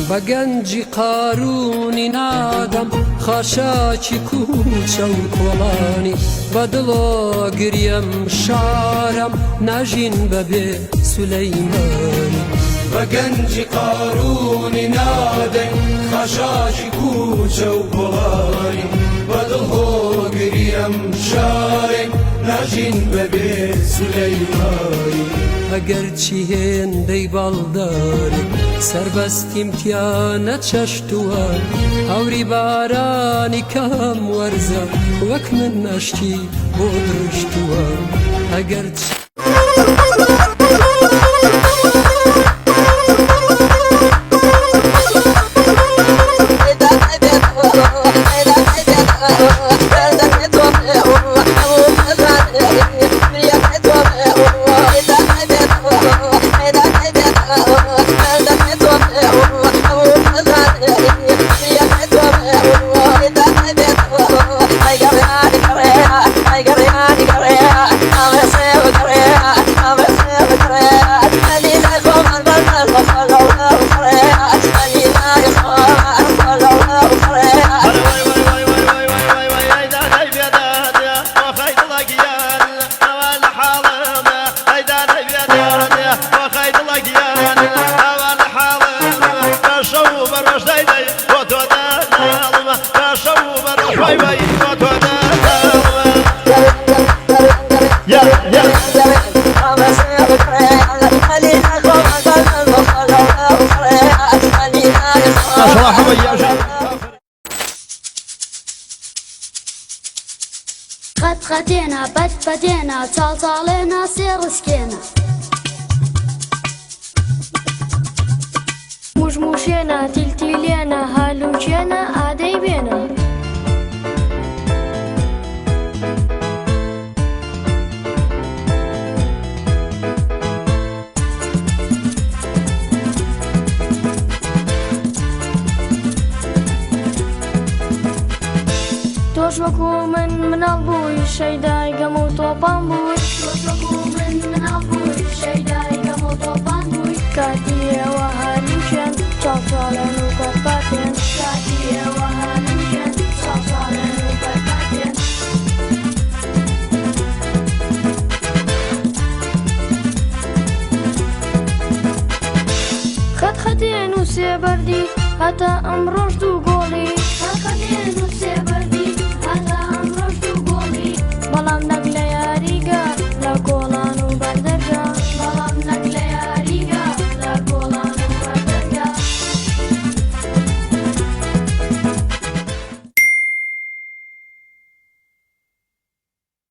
بە گەنجی قارونی نادەم خاشاکی کوچە و کۆڵانی، بە دڵۆ گریەم شارم ناژین بەبێ سولەیمانی. بە گەنجی قارونی نادەین خاشاکی کوچە و کۆڵانی، بە دڵ هۆگریەم شارێک ناژین بەبێ سولەیمانی. ئەگەرچی هێندەی باڵدارێک سەربەستیم تیا نەچەشتووە، هەوری بارانی کام وەرزە وەک من ئەشکی بۆ دڕشتووە. ئەگەرچی خەت خەتێنە پەت پەتێنە چاڵ چاڵێنە سێ ڕسکێنە. موش موشێنە تیل تیلێنە هالوچێنە ئادەی بێنە. تۆش وەکو من مناڵ بووی شەیدای گەم و تۆپان بووی. تۆش وەکو من مناڵ بووی شەیدای گەم و تۆپان بووی. کاتی ئێوە هەلووشێن چاڵچاڵێن و پەرپاتێن. کاتی ئێوە هەلووشێن چاڵچاڵێن و پەرپاتێن. خەت خەتێن و سێبەردی هەتا ئەمڕۆژ دوو گۆڵ.